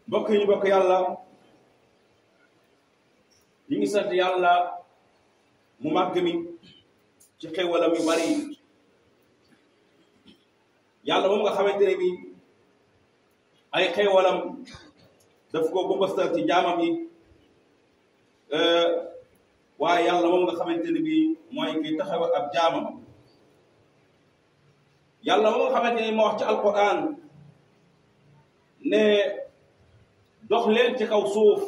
mbokk yi ñu bokk yàlla ñu ngi sant yàlla mu màgg mi ci xéwalam yu bari yàlla moom nga xamante ne bi ay xéwalam daf ko bëmbastal ci jaamam yi waaye yàlla moom nga xamante ne bi mooy kiy taxaw ab jaamam yàlla moom nga xamante ne moo wax ci alquran ne dox leen ci kaw suuf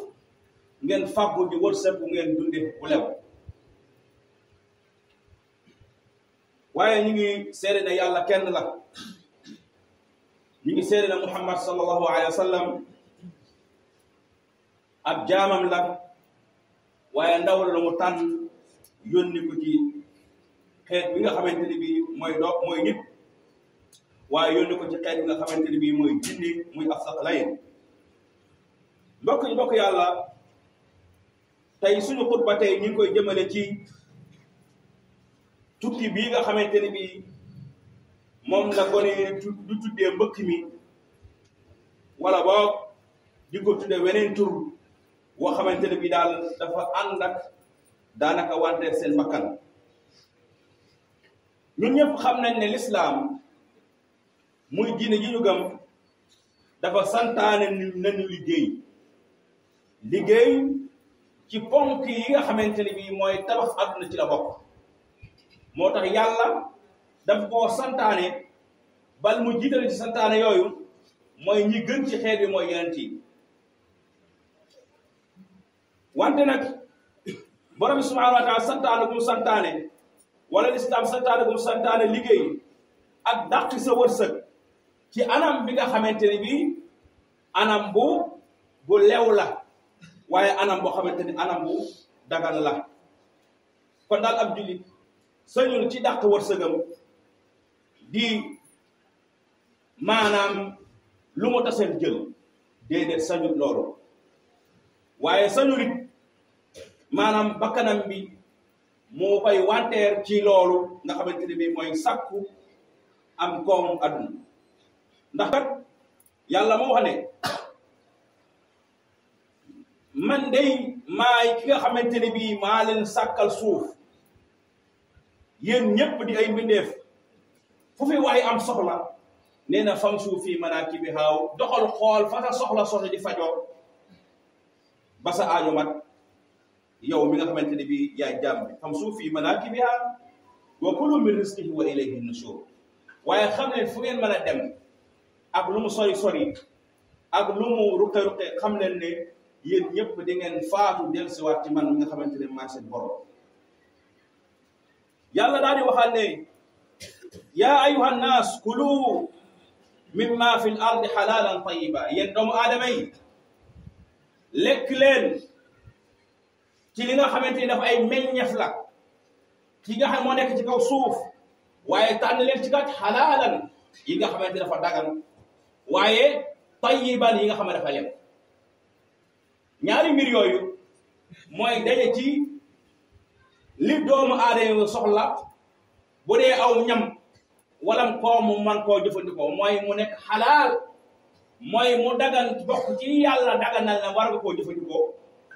ngeen fàggu di wërsëg bu ngeen dunde bu lew waaye ñu ngi seede ne yàlla kenn la ñu ngi seede ne Muhammad sallallahu alayhi wa sallam ab jaamam la waaye ndaw la mu tànn yónni ko ci xeet bi nga xamante ni bii mooy nit waaye yónni ko ci xeet bi nga xamante ni bii mooy jinni muy as-saqalayn mbokk yàlla tey suñu xutba tey ñu ngi koy jëmale ci tukki bii nga xamante ni bii moom la gone du tuddee mbëkk mi wala boog di ko tuddee weneen tur woo xamante ne bii daal dafa ànd ak daanaka wanteer seen bakkan ñun ñëpp xam nañ ne lislaam muy diine ji ñu gëm dafa santaane nañu liggéey ci ponk yi nga xamante ne bii mooy tabax àdduna ci la bokk moo tax yàlla daf koo santaane bal mu jiitale ci santaane yooyu mooy ñi gën ci xeet bi mooy yonent yi wante nag borom bi subhanahu wa taala santaane gu mu santaane wala lislaam santaane gu mu santaane liggéey ak dàqi sa wërsëg ci anam bi nga xamante ne bii anam bu lew la waaye anam boo xamante ni anam bu dagan la kon daal ab jullit sañul ci dàq wërsëgam di maanaam lu mu taseel jël déedéet sañul loolu waaye sañul it maanaam bakkanam bi moo koy wanteer ci loolu nga xamante ne bii mooy sàkku am koom adduna ndax kat yàlla moo wax ne man day maay ki nga xamante ne bii maa leen sàkkal suuf yéen ñépp di ay mbindeef fu fi waay am soxla nee na famshu fii manaakibihaa doxal xool fa sa soxla di fajoo ba sa aajo mat yow mi nga xamante ne bii yaay jaam bi famshu fii manaakibihaa wa kulu min rizqihi wa ilayhi nushur waaye xam leen fu ngeen mën a dem ak lu mu sori ak lu mu ruqe xam leen ne yéen ñëpp di ngeen faatu dellusiwaat ci man mi nga xamante ne maa seen borom yàlla daal di waxal ne yaa ayuha nnaas kulu mimma fi l ardi xalaalan tayiba yéen doomu aadama yi lekk leen ci li nga xamante ne dafa ay meññeef la ci nga xam moo nekk ci kaw suuf waaye tànn leen ci kat xalaalan yi nga xamante dafa dagan waaye tayiban yi nga xam ne dafa lem ñaari mbir yooyu mooy daje ci li doomu aadama soxla bu dee aw ñam wala koomu man koo jëfandikoo mooy mu nekk xalaal mooy mu dagan bokk ci yàlla daganal na war nga koo jëfandikoo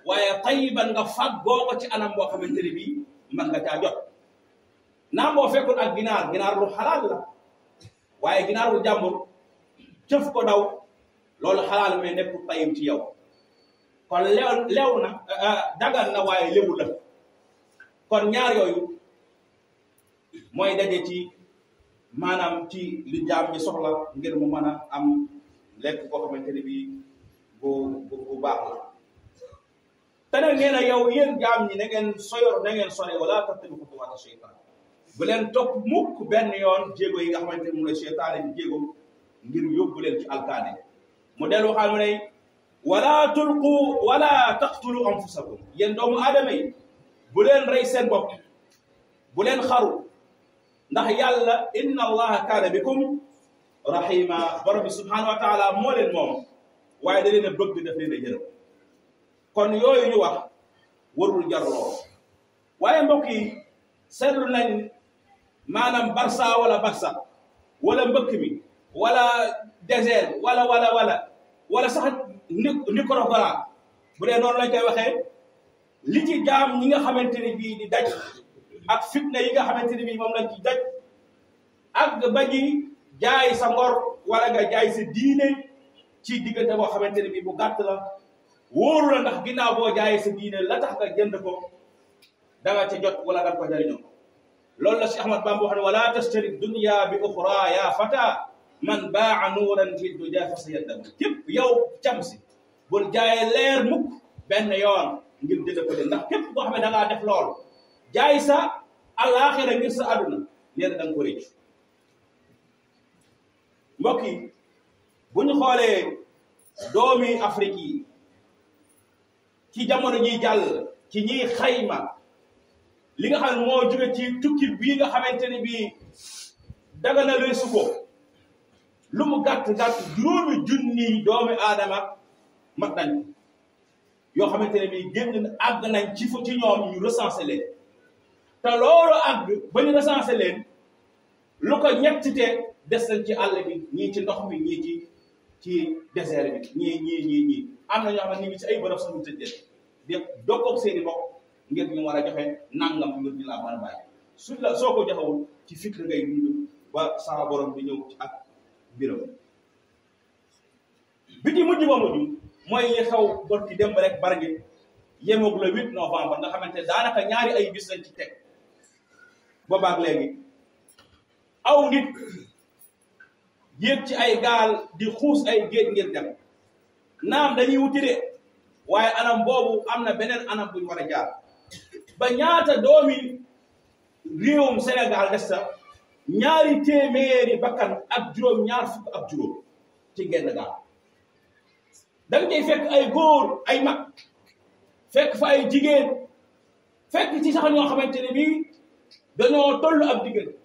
waaye tayiban nga faggoo ko ci anam boo xamante ne bii man nga caa jot naam boo fekkul ak ginaar lu xalaal la waaye ginaar lu jàmbur cëf ko daw loolu xalaal mais nekkul tayib ci yow kon lew na dagan na waaye léwu la kon ñaar yooyu mooy daje ci maanaam ci li jaam bi soxla ngir mu mën a am lekk koo xamante ne bii bu baax la te nag nee na yow yéen jaam ñi na ngeen sore wala tattabi'u xutuwaati shaytaan bu leen topp mukk benn yoon jéego yi nga xamante ne moom la seytaane bi jéego ngir yóbbu leen ci alkaane mu dellu waxal mu ne wala taqtulu anfusakum yéen doomu aadama yi bu leen rey seen bopp bu leen xaru ndax yàlla inna allaha kaana bikum rahima borom bi subhanahu wa taala moo leen moom waaye da leen a bëgg daf leen a jërëm kon yooyu ñu wax warul jar lool waaye mbokk yi seetlu nañ maanaam barsa wala mbëkk mi wala désert wala sax Nicaragua bu dee noonu lañ koy waxee li ci jaam ñi nga xamante ne bii di daj ak fitna yi nga xamante ne bii moom lañ ci daj ak ba ji jaay sa ngor wala nga jaay sa diine ci diggante boo xamante ne bii bu gàtt la wóoru la ndax ginnaaw boo jaayee sa diine la tax nga jënd ko da nga ca jot wala da nga ko jëriñoo loolu la Cheikh Ahmad Bamba wax ne wala tashtari dunya bi uxra ya fata man baa nuuran fi duja fa sayaddam képp yow cam si bul jaayee leer mukk benn yoon ngir jënd ko de ndax képp koo xam ne da ngaa def loolu jaay sa alaaxira ngir sa àdduna nee na da nga ko rëcc mbokk yi bu ñu xoolee doomi Afrique yi ci jamono ñiy jàll ci ñiy xayma li nga xam ne moo jóge ci tukki bii nga xamante ne bii daga na lay suko lu mu gàtt-gàtt 5,000 doomi aadama mat nañ yoo xamante ne bii génn àgg nañ ci fu ci ñoom ñu recensé leen te loolu àgg ba ñu recensé leen lu ko ñettite des nañ ci àll bi ñii ci ndox mi ñii ci désert bi ñii am na ñoo xam ne ñu ngi ci ay bërëb sax ñu tëj leen di dokkoog seen i mbokk ngir ñu war a joxe nangam ngir ñu laa mën a bàyyi su la soo ko joxewul ci fitna ngay dund ba sama borom di ñëw ci ak mbiram bi ci mujj ba mujj mooy li xew bor ci dem rek bari ngi yemoog le 8 novembre nga xamante daanaka ñaari ay bis lañ ci teg boobaak léegi aw nit yéeg ci ay gaal di xuus ay géej ngir dem naam dañuy wuti de waaye anam boobu am na beneen anam buñ war a jaar ba ñaata doomi réewum Sénégal des sa 2 téeméeri bakkan ak juróom ñaar fukk ak juróom ci genn gaal danga cay fekk ay góor ay mag fekk fa ay jigéen fekk ci sax ñoo xamante ne bii dañoo toll ab diggante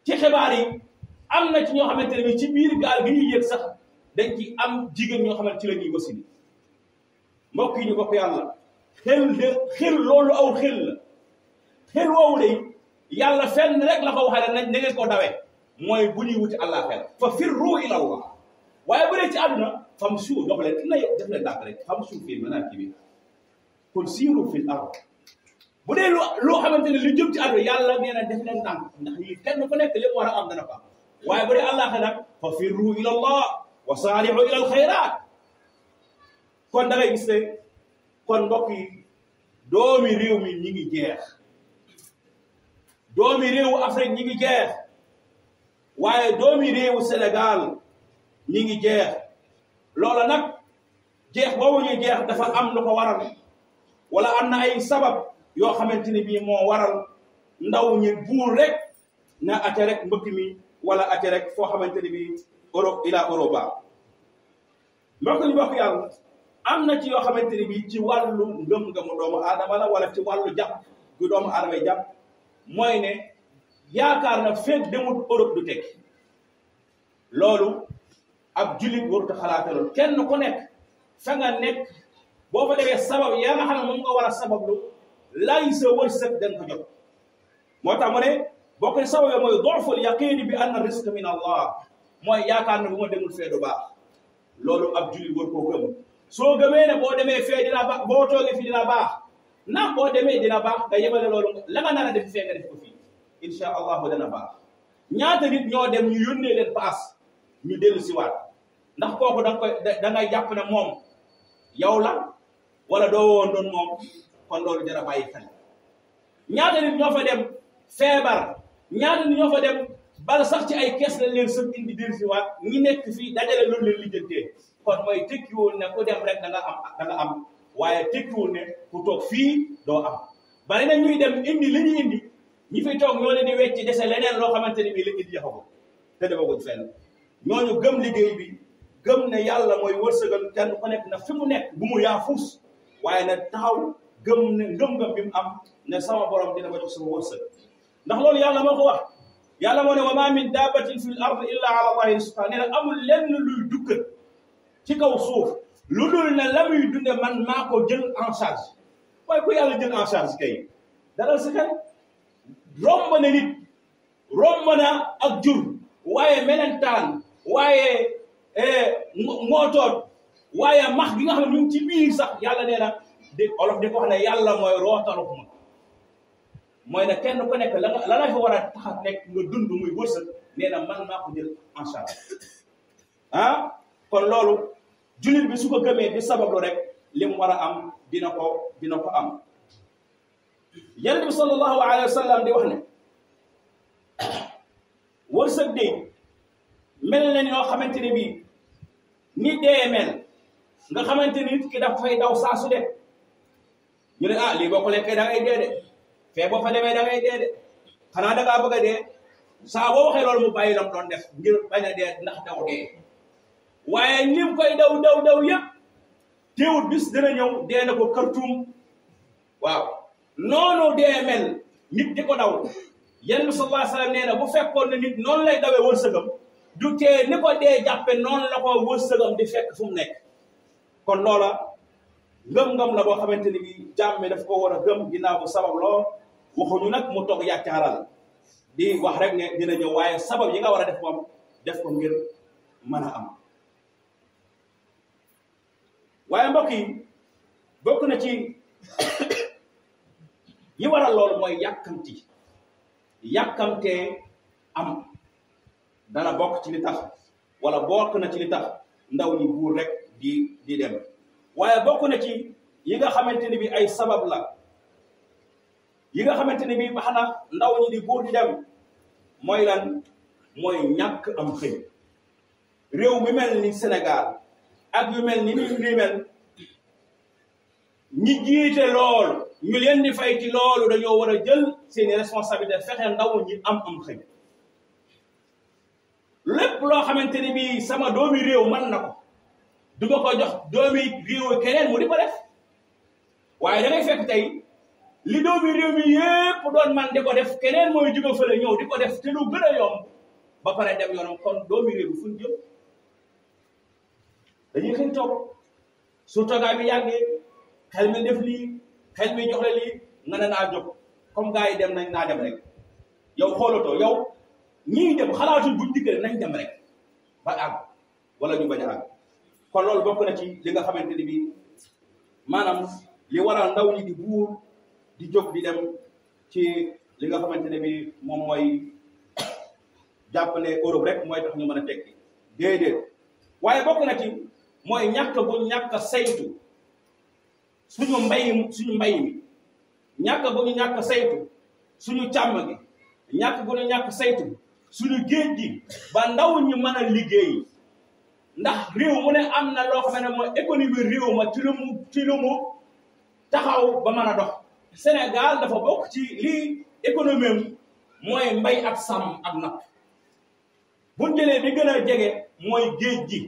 ci xibaar yi am na ci ñoo xamante ne bii ci biir gaal gi ñuy yëg sax dañ ci am jigéen ñoo xamante ci la ñuy wasini mbokk yi ñu bokk yàlla xel loolu aw xel la xel woowu de yàlla fenn rek la ko waxee nañ na ngeen ko dawee mooy bu ñuy wuti àllaaxira fa firru ila Allah waaye bu dee ci àdduna fam suuf dox leen def leen dàq rek fam suuf fii manaakibi kon siiru fil ard bu dee loo xamante ne lu jëm ci àdduna yàlla nee na def leen dànk ndax yi kenn ku nekk lépp war a am dana ko am waaye bu dee àllaaxira nag fa firru ila Allah wa saari'u ila al xayraat kon da ngay gis ne kon mbokk yi doomi réew mi ñi ngi jeex doomi réewu Afrique ñi ngi jeex waaye doomi réewu Sénégal ñi ngi jeex loola nag jeex boobu ñuy jeex dafa am lu ko waral wala am na ay sabab yoo xamante ne bii moo waral ndaw ñi buur rek na ate rek mbëkk mi wala ate rek foo xamante ne bii Europe ila Europa mbokk ñu bokk yàlla am na ci yoo xamante ne bii ci wàllu ngëm-ngëmu doomu aadama la wala ci wàllu jàpp gu doomu aadama yi jàpp mooy ne yaakaar na feeg demut Europe du tekki loolu ab jullit warut a xalaate loolu kenn ku nekk fa nga nekk boo fa defee sabab yaa nga xam ne moom nga war a sabablu lay sa wërsëg da nga ko jot moo tax mu ne bokk ne sabab mooy doful yaqini bi anna risque min Allah mooy yaakaar ne bu ma demul fee du baax loolu ab jullit war koo gëm soo gëmee ne boo demee fee dina baax boo toogee fii dina baax naam boo demee dina baax nga yemale loolu la nga nar a def fee nga def ko fii insha allahu dana baax ñaata nit ñoo dem ñu yónnee leen paas ñu dellu si waat ndax kooku da ngay jàpp ne moom yow la wala doo woon doon moom kon loolu dana bàyyi xel ñaata nit ñoo fa dem feebar ñaata nit ñoo fa dem bala sax ci ay kees lañ leen sëb indi dellu si waat ñi nekk fii dajale loolu leen lijjantee kon mooy tekkiwul ne ku dem rek da nga am waaye tekkiwul ne ku toog fii doo am bari na ñuy dem indi li ñu indi ñi fi toog ñoo leen di wecc dese leneen loo xamante ne bii la indi yaxagu te demaguñ fenn ñooñu gëm liggéey bi gëm ne yàlla mooy wërsëgal kenn ku nekk na fi mu nekk bu mu yaafus waaye na taxaw gëm ne ngëm-ngëm bi mu am ne sama borom dina ma jox sama wërsëg ndax loolu yàlla moo ko wax yàlla moo ne wa ma min dabbatin fil ardi illa ala allahi rizquha nee na amul lenn luy dukkat ci kaw suuf lu dul ne la muy dunde man maa ko jël en charge waaye ku yàlla jël en charge kay dalal si xel romb na nit romb na ak jur waaye melentaan waaye ngootoot waaye max gi nga xam ne ñu ngi ci biir sax yàlla nee na di olof di ko wax ne yàlla mooy rootalu ma mooy ne kenn ku nekk la la fi war a tax nekk nga dund muy wërsëg nee na man maa ko jël en charge kon loolu jullit bi su ko gëmee di sabablu rek li mu war a am dina ko am yonent bi sallallahu alayhi wa sallam di wax ne wërsëg de mel na ñoo xamante ne bii ni dee mel nga xamante ni nit ki daf fay daw saa su de ñu ne lii boo ko lekkee da ngay dee de fee boo fa demee da ngay dee de xanaa da ngaa bëgg a dee saa boo waxee loolu mu bàyyi lam doon def ngir bañ a dee ndax daw dee waaye lim koy daw yëpp teewut bis dina ñëw dee na ko kartum waaw noonu dee mel nit di ko daw yonent bi sallallahu alayhi wa sallam nee na bu fekkoon ne nit noonu lay dawee wërsëgam du tee ni ko dee jàppe noonu la ko wërsëgam di fekk fu mu nekk kon loola ngëm-ngëm la boo xamante ni bi jàmm mi daf ko war a gëm ginnaaw bu sabab loo waxuñu nag mu toog yàccaaral di wax rek ne dina ñëw waaye sabab yi nga war a def moom def ko ngir mën a am waaye mbokk yi bokk na ci yi waral loolu mooy yàkkamtee am dana bokk ci li tax wala bokk na ci li tax ndaw ñi buur rek di dem waaye bokk na ci yi nga xamante ni bi ay sabab la yi nga xamante ni bi bax na ndaw ñi di buur di dem mooy lan mooy ñàkk am xëy réew mi mel ni Sénégal ak yu mel ni ni mel ñi jiite loolu ñu leen di fay ci loolu dañoo war a jël seeni responsabilité fexe ndaw ñi am xëy lépp loo xamante ni bii sama doomi réew mën na ko du ma ko jox doomi réew keneen mu di ko def waaye da ngay fekk tey li doomi réew mi yépp doon man di ko def keneen mooy jóge fële ñëw di ko def te lu gën a yomb ba pare dem yoonam kon doomi réew mi fu ñu jëm dañuy xëy toog su toogaay bi yàggee xel mi def lii xel mi jox la lii nga ne naa jóg comme gars yi dem nañ naa dem rek yow xoolatoo yow ñii dem xalaatuñ buñ diggee nañ dem rek ba àgg wala ñu bañ a àgg kon loolu bokk na ci li nga xamante ni bii maanaam li waral ndaw ñi di buur di jóg di dem ci li nga xamante ne bii moom mooy jàpp ne Europe rek mooy tax ñu mën a tekki déedéet waaye bokk na ci mooy ñàkk bu ñàkk saytu suñu mbay mi ñàkk bu ñu ñàkk saytu suñu càmm gi ñàkk bu ñu ñàkk saytu suñu géej gi ba ndaw ñi mën a liggéey ndax réew mu ne am na loo xam ne mooy économie réew ma ci lu mu taxaw ba mën a dox Sénégal dafa bokk ci lii économie mooy mbay ak sàmm ak napp bu jëlee bi gën a jege mooy géej gi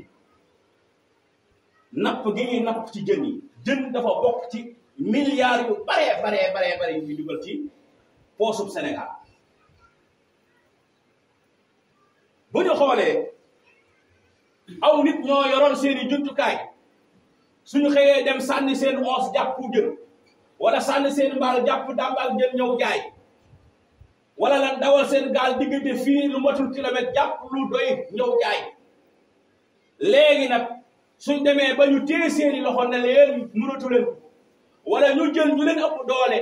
napp gi ñuy napp ci jën yi jën dafa bokk ci milliards yu bare yu ñu dugal ci poosub Sénégal bu ñu xoolee aw nit ñoo yoroon seeni jumtukaay suñu xëyee dem sànni seen oos jàpp jën wala sànni seen mbaal jàpp dàmbaal jën ñëw jaay wala lan dawal seen gaal diggante fii lu matul kilomètre jàpp lu doy ñëw jaay léegi nag suñ demee ba ñu téye seeni loxo ne leen mënatu leen wala ñu jël ñu leen ëpp doole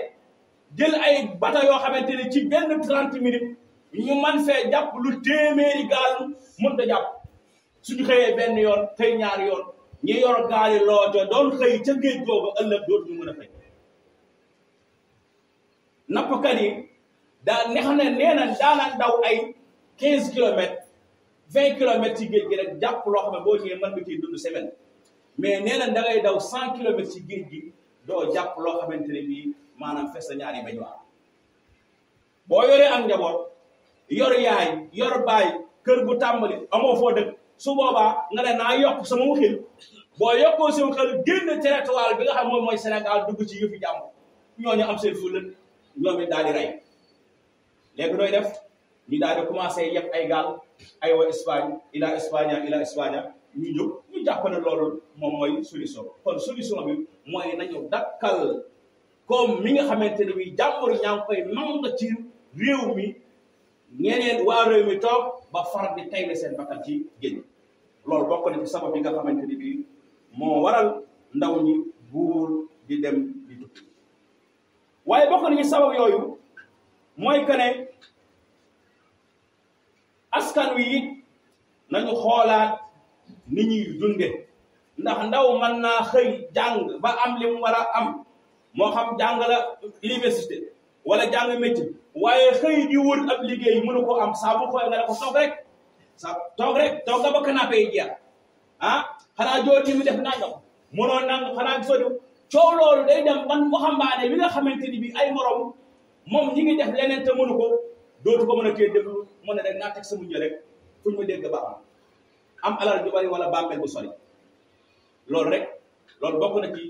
jël ay bata yoo xamante ne ci benn 30 minutes ñu man fee jàpp lu téeméeri gaal mën ta jàpp suñu xëyee benn yoon xëy ñaari yoon ñi yor gaali looto doon xëy ca géej googu ëllëg dootu ñu mën a xëy nappkat yi daa ne xam ne nee na daanaan daw ay 15 kilomètres 20 kilomètres ci géej gi rek jàpp loo xam ne boo ñëwee mën nga ciy dund semaine mais nee na da ngay daw 100 kilomètres ci géej gi doo jàpp loo xamante ne bii maanaam fes sa ñaari bañ waa boo yoree ak njaboot yor yaay yor baay kër gu tàmbali amoo foo dëkk su boobaa nga ne naa yokk sama waxil boo yokkoo sama xel génn territoire bi nga xam moom mooy Sénégal dugg ci yëfi jàmm ñooñu am seen fulla ñoom it daal di rey léegi nooy def ñu daal di commencé yëpp ay gaal ay wa Espagne ila Espagne ñu jóg ñu jàpp ne loolu moom mooy solution kon solution bi mooy nañu dakkal comme mi nga xamante ne bi jàmbur ñaa ngi koy màng ci réew mi ñeneen waa réew mi toog ba far di tayle seen bakkan ci géej loolu bokk na ci sabab yi nga xamante ni bi moo waral ndaw ñi buur di dem di tukki. waaye bokk nañu sabab yooyu mooy que ne askan wi it nañu xoolaat ni ñuy dunde ndax ndaw mën naa xëy jàng ba am li mu war a am moo xam jàng la université wala jàng métier waaye xëy di wër ab liggéey mënu ko am saa bu xooy nga ne ko toog rek toog nga ba canapé yi jeex xanaa jooti mi def nangam mënoo nang xanaa gisoo coow loolu day dem man waxambaane bi nga xamante ni bi ay morom moom ñi ngi def leneen te mënu ko dootu ko mën a téye déglu mu ne rek naa teg sa muñu rek fu ñu ma dégg ba am alal ju bari wala bàmmeel bu sori loolu bokk na ci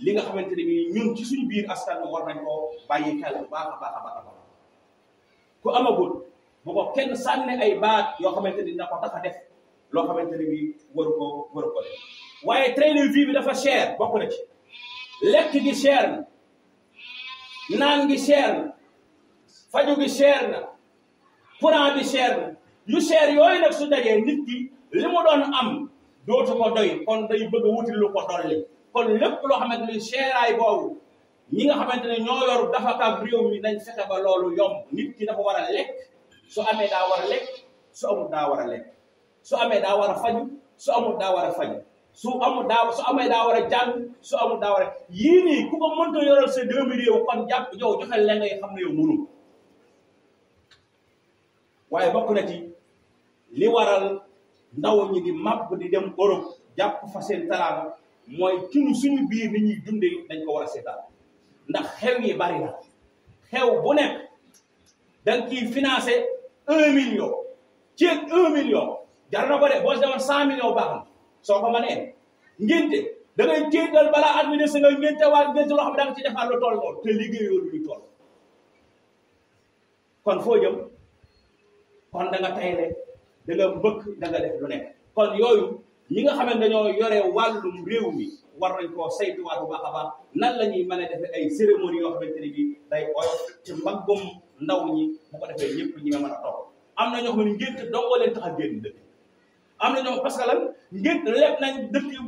li nga xamante ne bi ñun ci suñu biir askan wi war nañ koo bàyyi xel bu baax a baax ku amagul bu ko kenn sànni ay baat yoo xamante ni dina ko tax a def loo xamante ne bi waru ko def waaye train de vie bi dafa cher bokk na ci lekk gi cher na naan gi cher na faju gi cher na courant bi cher na yu cher yooyu nag su dajee nit ki li mu doon am dootu ko doy kon day bëgg a wuti lu ko dolli kon lépp loo xamante ni cheraay boobu ñi nga xamante ne ñoo yor dafa kaab réew mi nañ fexe ba loolu yomb nit ki dafa war a lekk su amee daa war a lekk su amul daa war a lekk su amee daa war a faju su amul daa war a faju su amee daa war a jàng su amul daa war a yii nii ku ko mënta yoral sa doomi réew kon jàpp yow joxe la ngay xam ne yow mënu waaye bokk na ci li waral ndaw ñi di màbb di dem Europe jàpp fa seen talaanga mooy suñu biir ni ñuy dundee dañ ko war a seetaan ndax xew yi bari na xew bu nekk danga ciy financé 1 million ceeb 1 million jar na ko de boo si demoon 100 millions baax na soo ko mënee ngénte da ngay ceetal balaa administré nga ngénte waa ngénte loo xam ne da nga ci defar lu toll noonu te liggéeyoo lu ñu toll kon foo jëm kon da nga tayle da nga mbëkk da nga def lu nekk kon yooyu ñi nga xam ne dañoo yore wàllum réew mi war nañ koo saytuwaat bu baax a baax nan la ñuy mën a defee ay cérémonie yoo xamante ne bii day oyof ci mbaggum ndaw ñi bu ko defee ñëpp ñi nga mën a toog am na ñoo xam ne ngénte dong leen tax a génn dëkk am na ñoo parce que lan ngénte lépp nañ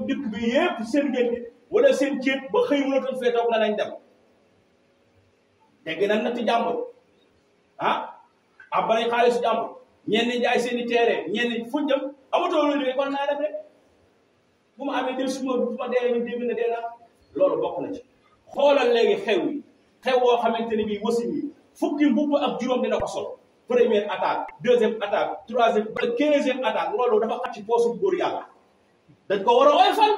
dëkk bi yëpp seen ngénte wala seen ceet ba xëy mënatuñ fee toog na nañ dem dégg nañ natti jàmbur ab banañ xaalisu jàmbur ñenn jaay seen i teere ñenn fu jëm amatoo lu liggéey kon naa def rek bu ma amee del suma bu ma dee ñu dégg na dee naa loolu bokk na ci xoolal léegi xew woo xamante ne bii wasin yi fukki mbubb ak juróom dina ko sol première attaque deuxième attaque troisième ba 15e attaque loolu dafa xat ci poosu góor yàlla dañ ko war a oyofal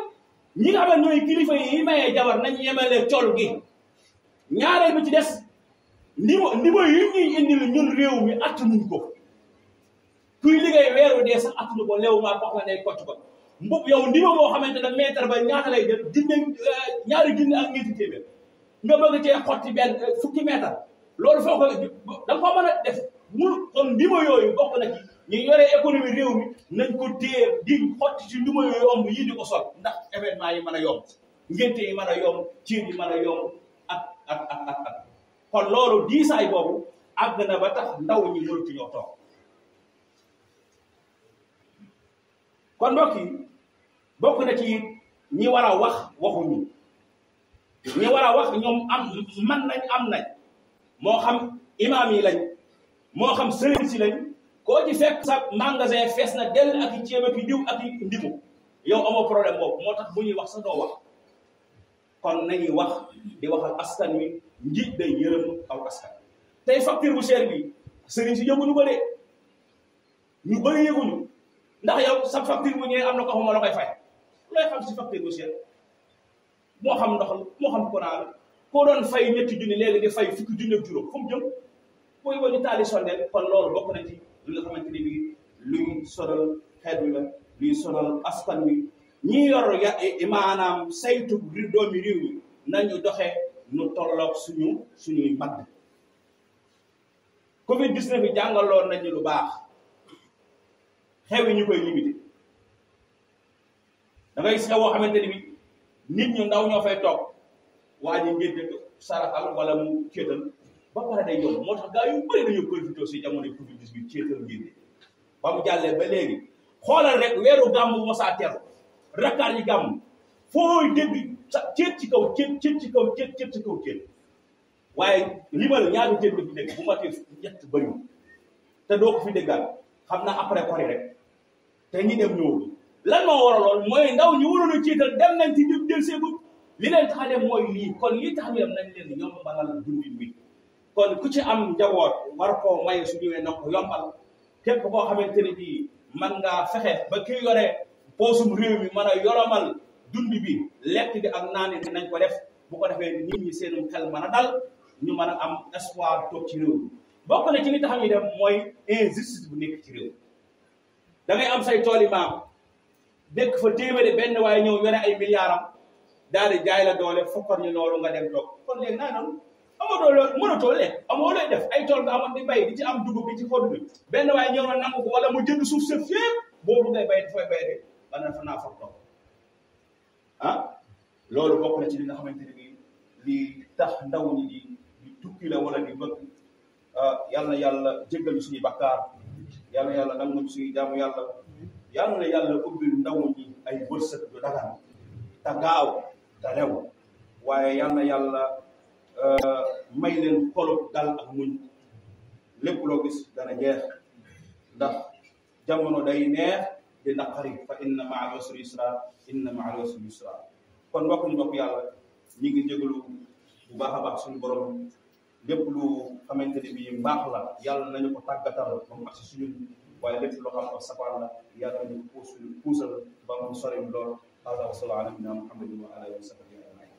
ñi nga xam ne ñooy kilifa yi mayee jabar nañ yemale col gi ñaareel bi ci des ndimo yi ñuy indil ñun réew mi attanuñ ko kuy liggéey weeru dee sax attanu ko léew maa wax la ne kocc ko mbub yow ndimo moo xamante ne mètre ba ñaata lay jël ñaari junne ak ñeenti téeméer nga bëgg cee xotti benn fukki mètre loolu foo ko da nga ko mën a def kon ndimo yooyu bokk na ci ñu yore économie réew mi nañ ko téye di xotti ci ndimo yooyu yomb yi di ko sol ndax événement yi mën a yomb ngénte yi mën a yomb ciir yi mën a yomb ak kon loolu diisaay boobu àgg na ba tax ndaw ñi mënatu ñoo toog kon mbokk yi bokk na ci ñi war a wax waxuñu ñi war a wax ñoom am nañ moo xam imaam yi lañ moo xam sëriñ si lañ koo ci fekk sa magasin fees na dell ak i ceeb ak i diw ak i ndimu yow amoo problème boobu moo tax bu ñuy wax sa doo wax kon nañuy wax di waxal askan wi njiit day yërëm aw askan tey facture bu cher bi sëriñ si yëguñu ko de ñu bëri yëguñu ndax yow sa facture bu ñëwee am na ko xam la koy fay looy xam si facture bu cher moo xam ndox moo xam courant koo doon fay ñetti junni léegi di fay fukki junni ak juróom fu mu jëm booy boo ñu taali sondeel kon loolu bokk na ci li nga xamante ni bii luy sonal xeet wi la luy sonal askan wi ñi yor maanaam saytu doomi réew mi nañu doxee nu tolloog suñuy mag Covid-19 bi jàngaloon nañu lu baax xew yi ñu koy limité da ngay gis nga woo xamante ni bi nit ñu ndaw ñoo fay toog waa ji ngénte saraxal wala mu céetal ba pare day yomb moo tax gaa yu bëri dañoo profité si jamono Covid-19 céetal ngénte ba mu jàllee ba léegi xoolal rek weeru gàmm bu mosaa teru rakkaat yi gàmm fooy dégg ceet ci kaw ceet ci kaw ceet waaye limal ñaari ceet bi dégg bu matee ñett bëriwul te doo ko fi déggaat xam naa après kori rek te ñi dem ñëwul lan moo waraloon mooy ndaw ñu waroon a ciital dem nañ ci ñu del seegut li leen tax a dem mooy lii kon lii tax ñu dem nañ leen yombalal dundin wi kon ku ci am njaboot war koo maye su ñëwee na ko yombal képp koo xamante ne bii man ngaa fexe ba kii yore poosum réew mi mën a yoromal dund bi lekk bi ak naan bi nañ ko def bu ko defee nit ñi seenum xel mën a dal ñu mën a am espoir toog ci réew mi bokk na ci li tax ñu dem mooy injustice bu nekk ci réew da ngay am say tool yi maam dëkk fa téeméeri benn waaye ñëw yore ay milliards am daal di jaay la doole fokkor ñu loolu nga dem toog kon léegi naa noonu amoo doole mënatoo lekk amoo looy def ay tool nga amoon di bay di ci am dugub bi ci xob bi benn waaye ñëw na nangu ko wala mu jënd suuf sëf yëpp boobu ngay bay dafay bay de ba na fa naa foog toog loolu bokk na ci li nga xamante ne bii lii tax ndaw ñi di tukki la wala di bëgg yal na yàlla jéggal suñuy bakkaar yal na yàlla nangu suñuy jaamu yàlla yal na yàlla ubbil ndaw ñi ay wërsëg yu dagan te gaaw te lew waaye yal na yàlla may leen xolu dal ak muñ lépp loo gis dana jeex ndax jamono day neex di naqari fa inna ma'al usri yusra inna ma'al usri yusra kon mbokk ñu bokk yàlla ñi ngi jégalu bu baax a baax suñu borom lépp lu xamante ne bii mbaax la yàlla nañu ko tàggatal ba mu agsi suñu waaye lépp loo xam ne safaan la yàlla nañu ko puusal ba mu sori lool hada wa sallallahu ala nabina muhammadin wa alihi wa sahbihi ajmain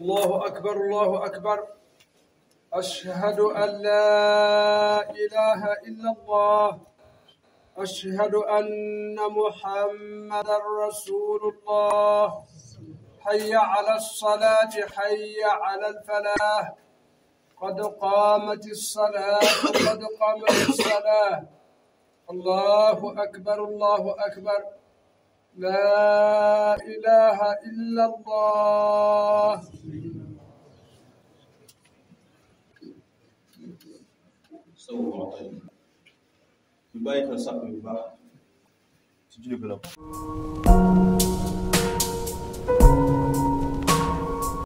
الله أكبر الله أكبر أشهد أن لا إله إلا الله أشهد أن محمدا رسول الله حي على الصلاة حي على الفلاح قد قامت الصلاة قد قامت الصلاة الله أكبر الله أكبر لا إله إلا الله سووا طيب في باية الصقر البحر سجل بلو